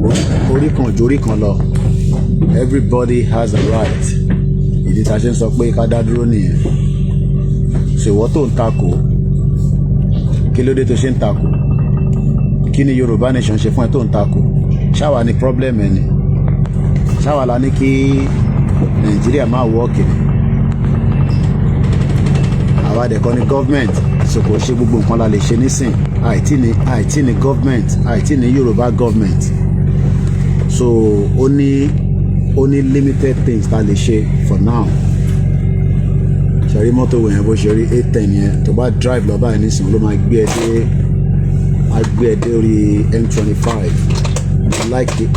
Orí kan ju orí kan lọ. Everybody has a right. Ìdí tá a ṣe ń sọ pé ká dá dúró nìyẹn. Ṣèwọ́ tó ń takò, kí ló dé tó ṣe ń takò? Kí ni Yorùbá Nation ṣe fún ẹ tó ń takò? Ṣáwa ni problem ẹ ni? Ṣáwa la ní kí Nàìjíríà máa work ni? Àwa dẹ̀ kọ́ ni government, so kò ṣe gbogbo nǹkan la lè ṣe nísìn. Àìtí ní government, àìtí ní Yorùbá government, so ó ní limited things tá a lè ṣe for now. Ṣe rí mọ́tò wò yẹn, bó ṣe rí 810 yẹn, tó bá drive lọ báyìí nísìnyí, ló máa gbé ẹ dé, á gbé ẹ dé orí M25.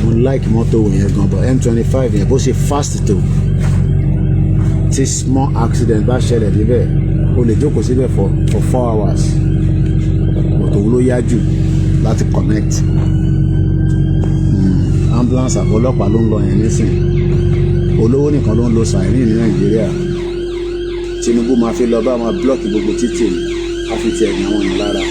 Mo like mọ́tò wò yẹn gan, but M25 yẹn, bó ṣe fast tó, tí small accident bá ṣẹlẹ̀ níbẹ̀, o lè jókòó síbẹ̀ for 4 hours. But òun ló yá jù láti connect. Ambulance àbọ̀ ọlọ́pàá ló ń lọ yẹn nísìn. Olówó nìkan ló ń lo siren ní Nàìjíríà. Tinubu máa fi lọ bá máa block gbogbo títì ní, á fi tiẹ̀ ní àwọn èèyàn lára.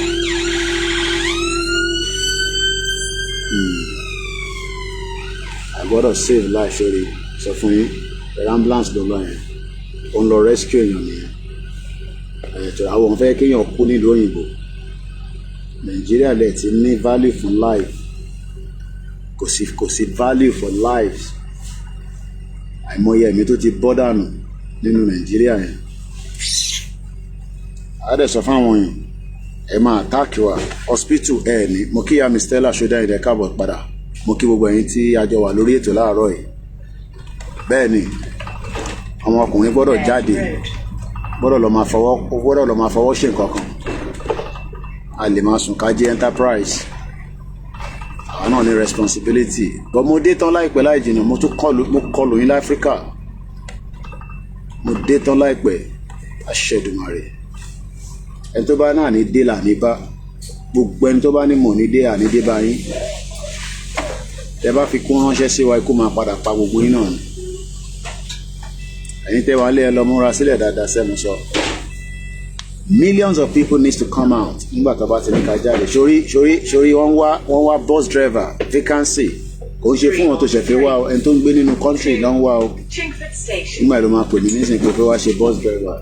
A gbọ́dọ̀ save life. Sórí sọ fún yín, ẹ̀rọ ambulance ló lọ yẹn, ó ń lọ rescue èèyàn nìyẹn. Ẹ̀tọ́ àwọn òun fẹ́ kéèyàn kú nílùú òyìnbó. Nàìjíríà lẹ̀ ti ní value fún life, kò sí value for lives. Àìmọye ẹ̀mí tó ti bọ́ dànù nínú Nàìjíríà yẹn. A dẹ̀ sọ fáwọn èèyàn, ẹ máa attack wa, hospital ẹ ní. Mo kí ya mi Stella Ṣódáyìndé, káàbọ̀ padà. Mo kí gbogbo ẹ̀yin tí a jọ wà lórí ètò láàárọ̀ yìí. Bẹ́ẹ̀ ni, àwọn ọkùnrin gbọ́dọ̀ jáde, gbọ́dọ̀ lọ máa fọwọ́ ṣe nǹkan kan. A lè máa sùn ká jẹ́ enterprise, àwọn náà ní responsibility. But mo dé tán láìpẹ́ láì jìnnà, mo tún kọlù, mo kọlù yín láfíríkà. Mo dé tán láìpẹ́, àṣẹdùmarè. Ẹni tó bá náà ní dé là ní bá. Gbogbo ẹni tó bá ní mọ̀ ní dé, àní dé bá yín. Tẹ bá fi kún ránṣẹ́ sí wa, ikú máa padà pa gbogbo yín náà ni. Ẹ̀yin tẹ́ wà lé, ẹ lọ múra sílẹ̀ dáadáa. Sẹ́mu sọ, millions of people needs to come out nígbà tó bá ti ní ká jáde. Sórí wọ́n wá bus driver vacancy. Kò ń ṣe fún wọn tó ṣẹ̀fẹ̀ wá o, ẹni tó ń gbé nínú country ló ń wá o. Chingford Station. Nígbà ló máa pè mí nísìnyí pé fẹ́ wá ṣe bus driver.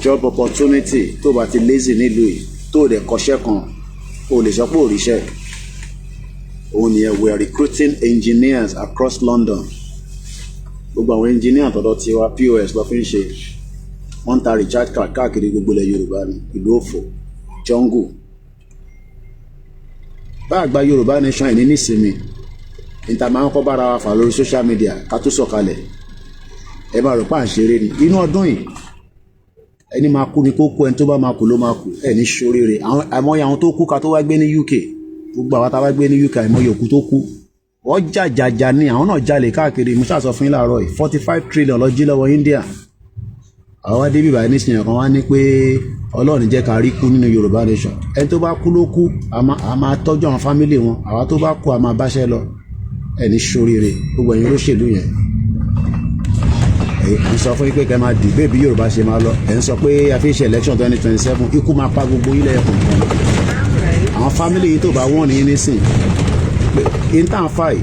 Job opportunity, tó bá ti lazy nílùú yìí, tó dẹ̀ kọ́ṣẹ́ kan, o lè sọ pé ò ríṣẹ́. Òun nìyẹn. We are recruiting engineers across London. Gbogbo àwọn engineer tọ̀dọ̀ tiwa, POS ló fi ń ṣe. Wọ́n ń ta recharge card káàkiri gbogbo ilẹ̀ Yorùbá ní ìlú òfò jungle. Bá àgbà Yorùbá Nation yìí ní nísìnyí, níta máa ń kọ́ bára wa fà lórí social media ká tó sọ̀kalẹ̀. Ẹ máa rò pa à ń ṣeré ni. Inú ọdún yìí, ẹni máa kú ni kó kú, ẹni tó bá máa kú ló máa kú. Ẹ ní ṣoríire. Àwọn àìmọye àwọn tó kú ká tó wá gbé ní UK, gbogbo àwọn tá a wá gbé ní UK, àìmọye òkú tó kú. Wọ́n jàjàjà ni, àwọn náà jalè káàkiri. Mo ṣáà sọ fún yín láàárọ̀ yìí, 45 trillion lọ jí lọ́wọ́ India. Àwọn wá débi báyìí nísìnyí kan, wá ní pé Ọlọ́run jẹ́ ká rí kú nínú Yorùbá Nation. Ẹni tó bá kú ló kú, a máa tọ́jú àwọn family wọn. Àwa tó bá kú, a máa báṣẹ́ lọ. Ẹni ṣoríire, gbogbo ẹ̀yin olóṣèlú yẹn. Ẹ̀ ń sọ fún yín pé kẹ́ máa dìbò bí Yorùbá ṣe máa lọ. Ẹ̀ ń sọ pé a fi ṣe election 2027. Ikú máa pa gbogbo ilẹ̀ kọ̀ọ̀kan. Àwọn family yìí tó bá wọ́n ní nísìn pé intan five,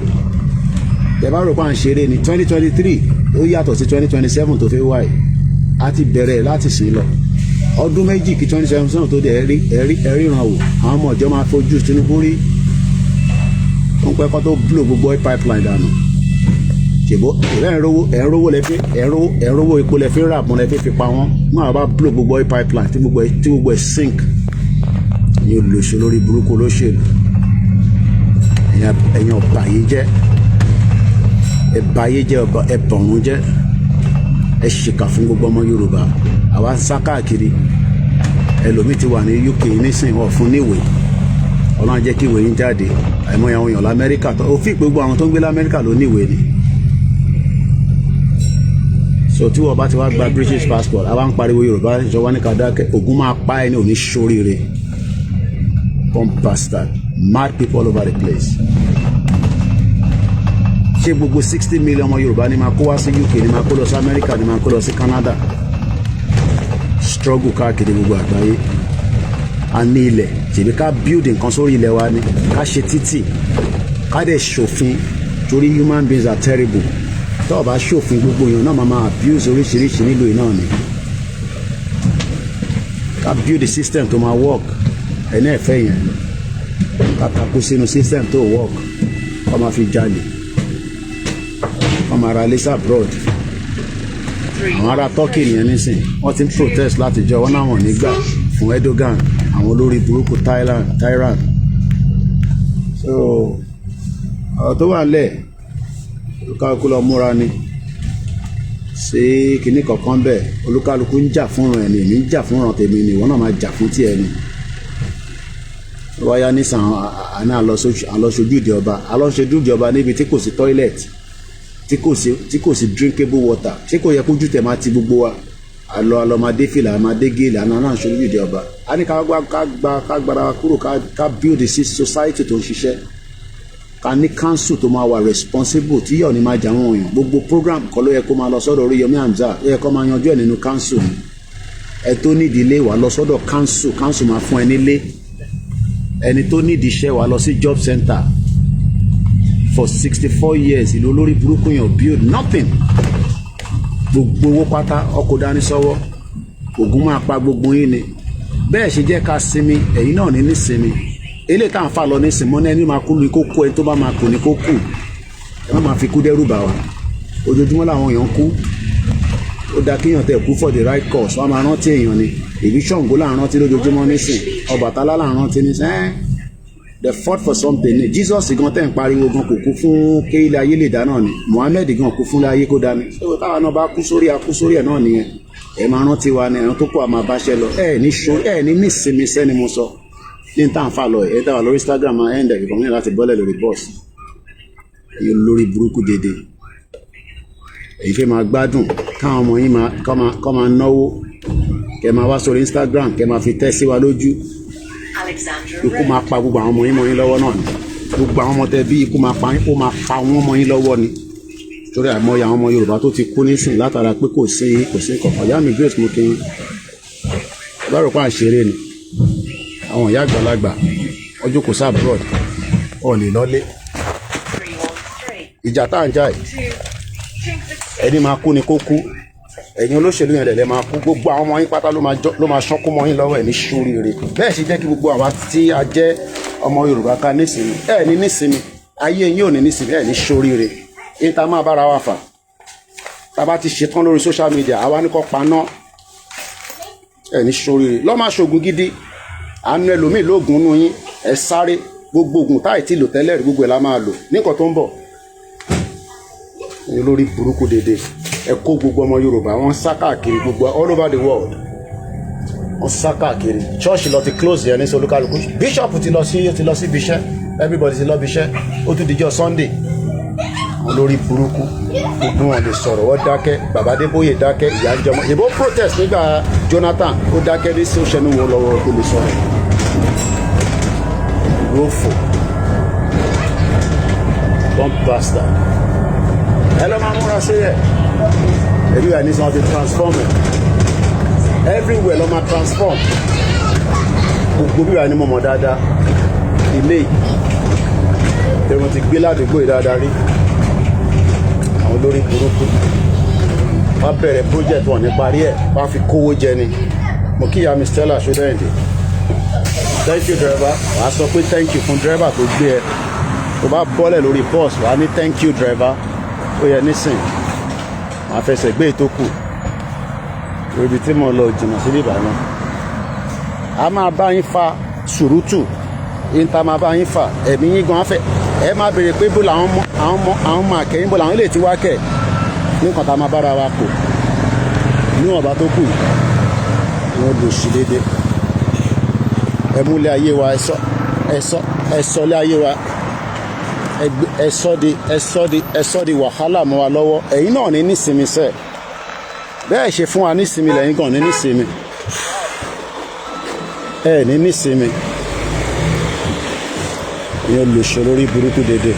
tẹ bá rò pé à ń ṣeré ní 2023, ó yàtọ̀ sí 2027 tó fi wáyé. A ti bẹ̀rẹ̀ láti sìn lọ ọdún 2 kí 2027 tó dé. Ẹ̀rí ẹ̀rí ẹ̀rí ìrànwọ́. Àwọn ọmọ ìjọ máa fojú Tinubu rí. Ó ń pẹ́ kọ́ tó blow gbogbo oil pipeline dànù. Ṣèbó ẹ̀ ń rówó lẹ́fẹ́, ẹ̀ ń rówó epo lẹ́fẹ́ rà mọ́ lẹ́fẹ́ fi pa wọ́n. Náà bá blow gbogbo oil pipeline tí gbogbo ẹ̀ sink ní. Olóṣèlú lórí burúkú, olóṣèlú, ẹ̀yin ọba yìí jẹ́, ẹ̀báyé jẹ́, ẹ̀bọ̀rún jẹ́, ẹ ṣèkà fún gbogbo ọmọ Yorùbá. Àwa ń sá káàkiri. Ẹlòmíì ti wà ní UK nísìnyí, wọ́n fún níwèé. Ọlọ́run jẹ́ kí ìwé yín jáde. Àìmọye àwọn èèyàn lamẹ́ríkà tó òfin pé gbogbo àwọn tó ń gbé lamẹ́ríkà ló níwèé ni. So tí wọ́n bá ti wá gba British passport, àwa ń pariwo Yorùbá ìjọba ní ká dákẹ́. Ògún máa pa ẹni ò ní ṣoríire. Born bastard, mad people all over the place. Ṣé gbogbo 60 million ọmọ Yorùbá ni máa kó wá sí UK, ni máa kó lọ sí Amẹ́ríkà, ni máa kó lọ sí Canada? Struggle káàkiri gbogbo àgbáyé. A ní ilẹ̀. Ṣèbí ká build nǹkan sórí ilẹ̀ wa ni, ká ṣe títì, ká dẹ̀ ṣòfin, torí human beings are terrible. Tó o bá ṣòfin, gbogbo èèyàn náà máa abuse oríṣiríṣi nílùú yìí náà ni. Ká build a system tó máa work, ẹni ẹ̀fẹ́ yẹn ká takú sínú system tó work, kó máa fi jalè, kó máa ra lẹ́sà abroad. Àwọn ará Turkey nìyẹn nísìn, wọ́n ti ń protest látijọ́ wọn náà, wọ́n nígbà fún Erdogan, àwọn olórí burúkú Thailand tyrant. So ọ̀rọ̀ tó wà nílẹ̀, olúkálukú lọ múra ni sí kinní kankan bẹ́ẹ̀. Olúkálukú ń jà fúnra ẹ̀ ní, èmi ń jà fúnra tèmi ni, ìwọ náà máa jà fún tiẹ̀ ni. Wáyá nísàn àná àlọ́ sojú ìdí ọba, àlọ́ sojú ìdí ọba níbi tí kò sí toilet, tí kò sí drinkable water. Ṣé kò yẹ kójú tẹ̀ máa ti gbogbo wa? Àlọ́ àlọ́ máa dé fìlà, máa dé gèlè, àná náà sojú ìdí ọba. A ní ká gba, ká gba, ká gbára wa kúrò, ká build a society tó ń ṣiṣẹ́, ká ní council tó máa wà responsible, tí yọ̀ ní máa jà wọ́n èèyàn. Gbogbo program kọ́ ló yẹ kó máa lọ sọ́dọ̀ Oríyọmí Hamzat, ó yẹ kó máa yanjú ẹ̀ nínú council ni. Ẹ tó nídìí ilé, wà lọ sọ́dọ̀ council, council máa fún ẹ nílé. Ẹni tó nídìí iṣẹ́, wà lọ sí job center. For 64 years, ìlú olórí burúkú yẹn ò build nothing. Gbogbo owó pátá ọkọ̀ dání sọ́wọ́. Ògùn máa pa gbogbo yín ni. Bẹ́ẹ̀ ṣe jẹ́ ká sinmi, ẹ̀yin náà ní nísinmi. Eléyìí tá à ń fà lọ nísìn mọ́ ní, ẹni máa kú ní kó kú, ẹni tó bá máa kú ní kó kú. Ẹ má máa fi kú dẹ́rù bà wá. Ojoojúmọ́ làwọn èèyàn kú. Ó dáa kéèyàn tẹ̀ kú for the right cause, wọ́n máa rántí èèyàn ni. Ìbí Ṣàngó là ń rántí lójoojúmọ́ nísìn, Ọbàtálá là ń rántí nísìn. Ẹ́ they fought for something ni. Jesus gan tẹ̀ ń pariwo gan kò kú fún kí ilé ayé lè dá náà ni. Muhammed gan kú fún ilé ayé kó dá ni. So táwa náà bá kú sórí, akú sórí ẹ̀ náà nìyẹn. Ẹ máa rántí wa ni, ẹ̀rọ tó kù àmà báṣẹ lọ. Ẹ ní so, ẹ ní nísinmi sẹ́ni mo sọ ní tá à ń fà lọ. Ẹ táwa lórí Instagram máa ẹ̀ ń dẹ̀ kíkọ́ ní láti bọ́lẹ̀ lórí bọ́ọ̀sì. Ẹ̀yin lórí burúkú dédé, èyí fẹ́ máa gbádùn, káwọn ọmọ yín máa kọ́ máa náwó, kẹ́ máa wá sórí Instagram, kẹ́ máa fi tẹ́ sí wa lójú. Alexandra Ikú Road. máa pa gbogbo àwọn ọmọ yín mọ́ yín lọ́wọ́ náà ni. Gbogbo àwọn ọmọ tẹ bí, ikú máa pa, ó máa pa wọ́n mọ́ yín lọ́wọ́ ni, torí àìmọye àwọn ọmọ Yorùbá tó ti kú nísìn látara pé kò sí nǹkan. Ìyá mi Grace, mo kí n bá rò pé à ń ṣeré ni. Àwọn ìyá àgbàlagbà ọjọ́ kò sí abroad, ọ̀ lè lọ́lé. 313 Ìjà tá à ń jà yìí, 2 2. Ẹni máa kú ni kó kú. Ẹ̀yin olóṣèlú yẹn lẹ̀ máa kú. Gbogbo àwọn ọmọ yín pátá ló máa ṣánkú mọ́ yín lọ́wọ́. Ẹ̀ ní ṣoríire. Bẹ́ẹ̀ ṣe jẹ́ kí gbogbo àwa tí a jẹ́ ọmọ Yorùbá ká nísinmi. Ẹ̀ ní nísinmi, ayé yín ò ní nísinmi. Ẹ̀ ní ṣoríire. Yín tá máa bára wa fà, tá a bá ti ṣetán lórí social media, àwa ní kò paná. Ẹ̀ ní ṣoríire. Lọ́ máa ṣoògùn gidi, àánú ẹlòmíì lóògùn nù yín. Ẹ sáré gbogbo oògùn táì tí lò tẹ́lẹ̀ rí, gbogbo ẹ̀ la máa lò nǹkan tó ń bọ̀. Ẹ̀yin olórí burúkú dédé, ẹ kó gbogbo ọmọ Yorùbá, wọ́n sá káàkiri gbogbo all over the world, wọ́n sá káàkiri. Church lọ ti close yẹn ní sọ, olúkálùkù, bishop ti lọ sí ibi iṣẹ́, everybody ti lọ ibi iṣẹ́, ó tún dijọ́ Sunday. Olórí burúkú, gbogbo wọn lè sọ̀rọ̀, wọ́n dákẹ́. Bàbá Adébóyè dákẹ́, ìyá ń jọmọ ìbò protest nígbà Jonathan, ó dákẹ́ ní sí òṣèlú wọn lọ́wọ́, kó lè sọ̀rọ̀ rófò. One bastard. Ẹ lọ́ máa múra sí ẹ̀. Everywhere ní sọ ti transform ẹ̀, everywhere lọ́ máa transform. Gbogbo bíbá ni mo mọ̀ dáadáa, ilé tẹ̀wọ̀n ti gbé ládùúgbò yìí dáadáa rí. Àwọn olórí burúkú wọ́n bẹ̀rẹ̀ project wọn ní parí ẹ̀, wọ́n fi kówó jẹ ni. Mo kí ìyá mi Stella Ṣódẹ́yìndé. Thank you, driver. Wàá sọ pé thank you fún driver tó gbé ẹ. Tó bá bọ́lẹ̀ lórí bus, wàá ní thank you, driver. Ó yẹ nísìn, wàá fẹsẹ̀ gbé ètò kù ibi tí mo lọ jìnnà sí bíbá náà. A máa bá yín fa sùrùtù yín, tá a máa bá yín fa ẹ̀mí yín gan afẹ́. Ẹ máa béèrè pé bó làwọn ọmọ, àwọn ọmọ, àwọn ọmọ àkẹ́yìn, bó làwọn lè ti wá kẹ̀ ní nǹkan tá a máa bára wa kò níwọ̀nba tó kù. Wọ́n lò sí déédéé. Ẹ múlẹ̀ ayé wa, ẹ sọ, ẹ sọ, ẹ sọ lé ayé wa, ẹ sọ di, ẹ sọ di, ẹ sọ di wàhálà mọ́ wa lọ́wọ́. Ẹ̀yin náà ní nísinmi sẹ́ẹ̀. Bẹ́ẹ̀ ṣe fún wa nísinmi, lẹ́yìn gan ní nísinmi. Ẹ ní nísinmi. Ìyẹn olùṣọ́ lórí burúkú dédé.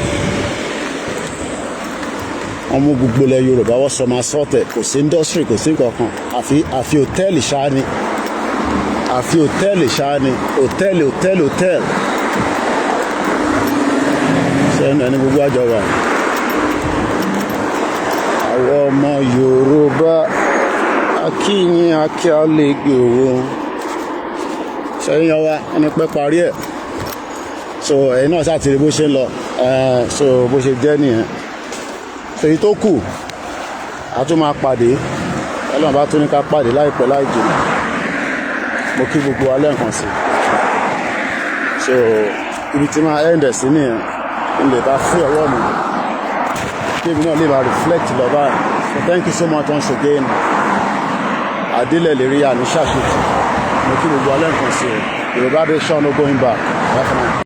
Wọ́n mú gbogbo ilẹ̀ Yorùbá, wọ́n sọ máa sọ́tẹ̀. Kò sí industry, kò sí nǹkan kan, àfi hòtẹ́ẹ̀lì ṣáá ni. Àfi hòtẹ́ẹ̀lì ṣáá ni, hòtẹ́ẹ̀lì, hòtẹ́ẹ̀lì, hòtẹ́ẹ̀lì. Sẹ́nu ẹni gbogbo àjọ wà. Àwọn ọmọ Yorùbá, akíyín akí àlejò sẹ́yìn ọwa ẹni pẹ́ parí ẹ̀. So ẹ̀yin náà ṣáà ti rí bó ṣe ń lọ. So bó ṣe jẹ́ nìyẹn. Èyí tó kù, a tún máa pàdé. Ọlọ́run bá tún ní ká pàdé láìpẹ́ láì jìnnà. Mo kí gbogbo wa lẹ́ẹ̀kan sí. So ibi tí máa end ẹ̀ sí nìyẹn, n lè bá free ọwọ́ mi, kí èmi náà lè bá reflect lọ báyìí. So thank you so much once again. Àdílẹ̀ lè rí àní ṣàṣetì. Mo kí gbogbo wa lẹ́ẹ̀kan sí o. Yorùbá Nation, no going back. Bye for now.